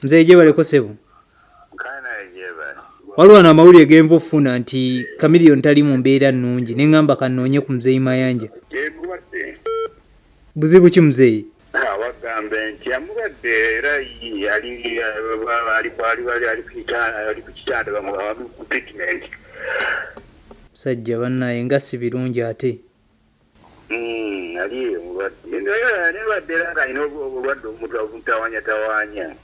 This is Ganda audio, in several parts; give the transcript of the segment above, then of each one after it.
Mzee, gyebaleko ssebo. Kale naye gyebale. Waliwo wano amawulire genva ofuna nti Chameleone tali mu mbeera nnungi, ne ŋŋamba kannoonye ku Muzeeyi Mayanja. Yemulwadde. Buzibu ki, muzeeyi? Wagambe nti amulwadde, era ali ali ku kitanda, bamuwa treatment. Musajja bannaye, nga si birungi ate. Ali eyo mulwadde, naye badde era nga alina obulwadde obumutawanyatawanya.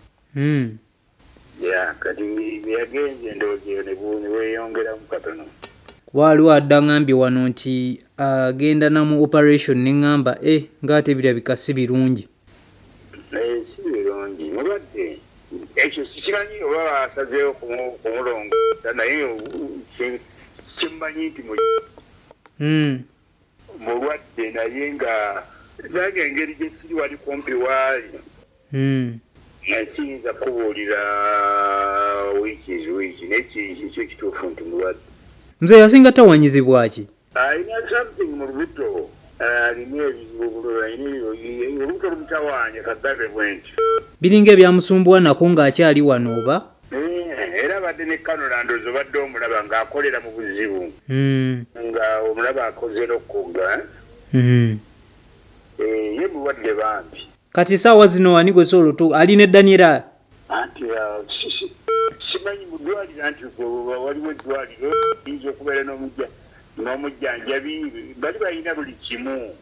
Ya, kati yagenze, endowooza eyo ne bweyongeramu katono. Waaliwo adda ŋŋambye wano nti agenda na mu operation, ne ŋŋamba e ng'ate birabika si birungi. Si birungi, mulwadde. Ekyo sikimanyi oba basazeewo kumulongoosa, naye kimmanyi nti mulwadde, naye nga nange engeri gye siri wali kumpi waali, siyinza kubuulira which is which, naye kyo kituufu nti mulwadde. Muzeeyi, asinga tawanyizibwa ki? Alina something mu lubuto, alina ebizibu, alina olubuto lumutawaanya, kagabe bwentyo. Biringa ebyamusumbuwa nako ng'akyali wano oba? Era abadde ne cannula, ndowooza obadde omulaba ng'akolera mu buzibu, nga omulaba akoze n'okugga. Ye mulwadde bambi. Kati saawa zino ani gwe sobola otu ali ne Daniela? Anti simanyi mu ddwaliro, anti waliwo eddwaliro liyinza okubeera n'omujjanjabi, bali balina buli kimu.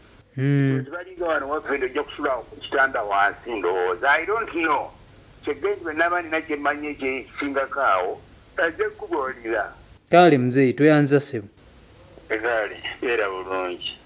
Balinga wano waffe, ojja kusula ku kitanda wansi, ndowooza. I don't know kyeggenzi bwe naba nina kyemmanyi ekisingako awo, ajja kubuulira. Kale muzeeyi, tweyanza ssebo. Kale, beera bulungi.